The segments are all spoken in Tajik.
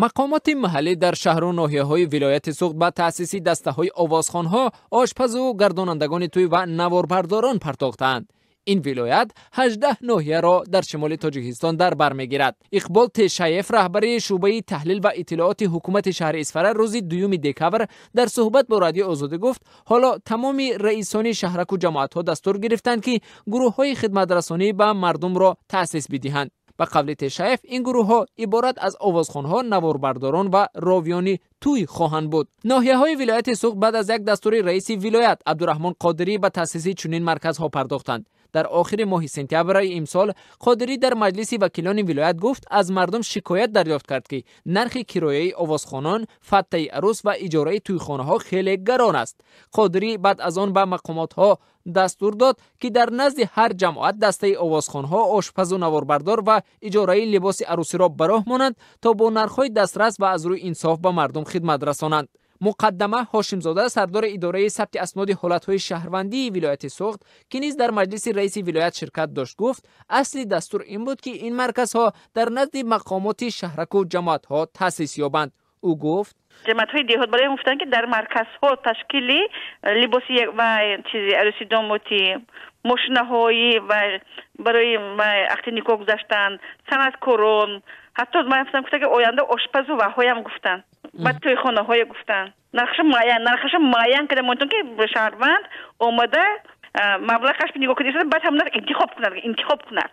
Мақомоти маҳаллӣ дар шаҳру ноҳияҳои вилояти Суғд ба таъсиси дастаҳои овозхонҳо, ошпазу гардонандагони тӯй ва наворбардорон партохтаанд. Ин вилоят 18 ноҳияро дар шимоли Тоҷикистон дар бар мегирад. Иқбол Тешаев, раҳбари шӯъбаи таҳлил ва иттилооти ҳукумати шаҳри Исфара, рӯзи 2 декабр дар суҳбат бо Радиои Озодӣ гуфт, ҳоло тамоми раисони шаҳраку ҷамоатҳо дастур гирифтанд, ки гурӯҳҳои хидматрасонӣ ба мардумро таъсис бидиҳанд. Ба қавли Тешаев, ин гурӯҳҳо иборат аз овозхонҳо, наворбардорон ва ровиёни тӯй хоҳанд буд. Ноҳияҳои вилояти Суғд баъд аз як дастури раиси вилоят Абдураҳмон Қодирӣ ба таъсиси чунин марказҳо пардохтанд. Дар охири моҳи сентябри имсол Қодирӣ дар маҷлиси вакилони вилоят гуфт, аз мардум шикоят дарёфт кард, ки нархи кирояи овозхонон, фаттаи арӯс ва иҷораи тӯйхонаҳо хеле гарон аст. Қодирӣ баъд аз он ба мақомотҳо дастур дод, ки дар назди ҳар ҷамоат дастаи овозхонҳо, ошпазу наворбардор ва иҷораи либоси арӯсиро ба роҳ монанд, то бо нархҳои дастрас ва аз рӯи инсоф ба мардум хидмат расонанд. Муқаддама Ҳошимзода, сардори идораи сабти асноди ҳолатҳои шаҳрвандии вилояти Суғд, ки низ дар маҷлиси раиси вилоят ширкат дошт, гуфт, асли дастур ин буд, ки ин марказҳо дар назди мақомоти шаҳраку ҷамоатҳо таъсис ёбанд. Ӯ гуфт: Ҷамоатҳои деҳот барои гуфтанд, ки дар марказҳо ташкили либоси ва чизи арӯси домотӣ, мошинаҳои ва барои ақди никоҳ гузаштан, санъаткорон, ҳатто ман гуфтам, ки оянда ошпазу ваҳоям гуфтанд, ба тӯйхонаҳое гуфтанд. Нархаша муайян, нархаша муайян карда монтон, ки шаҳрванд омада маблағаш нигоҳ кунад, баъд ҳамон интихоб кунад, интихоб кунад.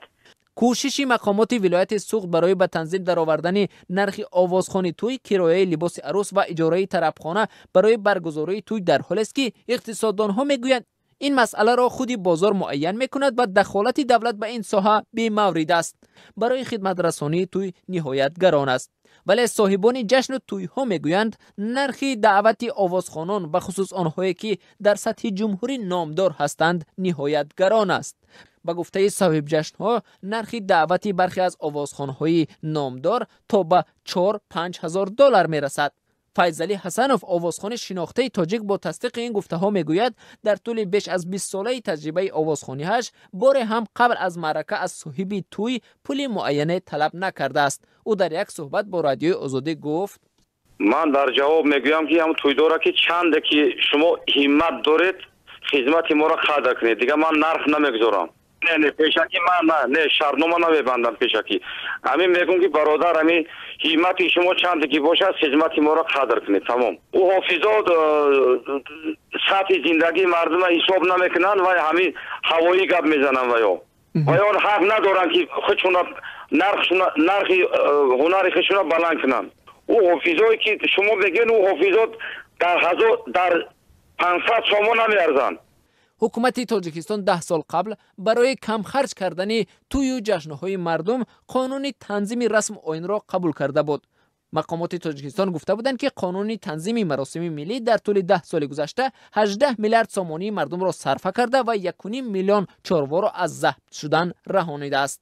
Кӯшиши мақомоти вилояти Суғд барои ба танзим даровардани нархи овозхони тӯй, кирояи либоси арӯс ва иҷораи тарабхона барои баргузории тӯй дар ҳолест, ки иқтисоддонҳо мегӯянд, ин масъаларо худи бозор муайян мекунад ва дахолати давлат ба ин соҳа бемаврид аст. Барои хидматрасонии тӯй ниҳоят гарон аст. Вале соҳибони ҷашну тӯйҳо мегӯянд, нархи даъвати овозхонон, бахусус онҳое ки дар сатҳи ҷумҳурӣ номдор ҳастанд, ниҳоят гарон аст. Ба гуфтаи соҳибҷашнҳо, нархи даъвати бархе аз овозхонҳои номдор то ба 4-5 ҳазор доллар мерасад. Файзалӣ Ҳасанов, овозхони шинохтаи тоҷик, бо тасдиқи ин гуфтаҳо мегӯяд, дар тӯли беш аз 20-солаи таҷрибаи овозхониҳаш боре ҳам қабл аз маърака аз соҳиби тӯй пули муайяне талаб накардааст. Ӯ дар як суҳбат бо Радиои Озодӣ гуфт: Ман дар ҷавоб мегӯям, ки ҳам тӯйдора, ки чанде ки шумо ҳиммат доред, хизмати моро қадр кунед, дигар ман нарх намегузорам. Не, не, пешакӣ ман на, не, шартнома намебандам пешакӣ. Ҳамин мегӯм, ки бародар, ҳамин ҳиммати шумо чанде ки бошад, хизмати моро қадр кунед, тамом. Ӯ ҳофизот сатҳи зиндагии мардума ҳисоб намекунанд ва ҳамин ҳавоӣ гап мезананд. Ва ё ҳақ надоранд, ки худшуна нархи ҳунари худшуна баланд кунанд. Ӯ ҳофизое ки шумо мегӯед, ӯ ҳофизот дар ҳазор, дар 500 сомон намеарзанд. Ҳукумати Тоҷикистон 10 сол қабл барои камхарҷ кардани тӯю ҷашнҳои мардум қонуни танзими расму оинро қабул карда буд. Мақомоти Тоҷикистон гуфта буданд, ки қонуни танзими маросими миллӣ дар тӯли 10 соли гузашта 18 миллиард сомонии мардумро сарфа карда ва 1,5 миллион чорворо аз забт шудан раҳонидааст.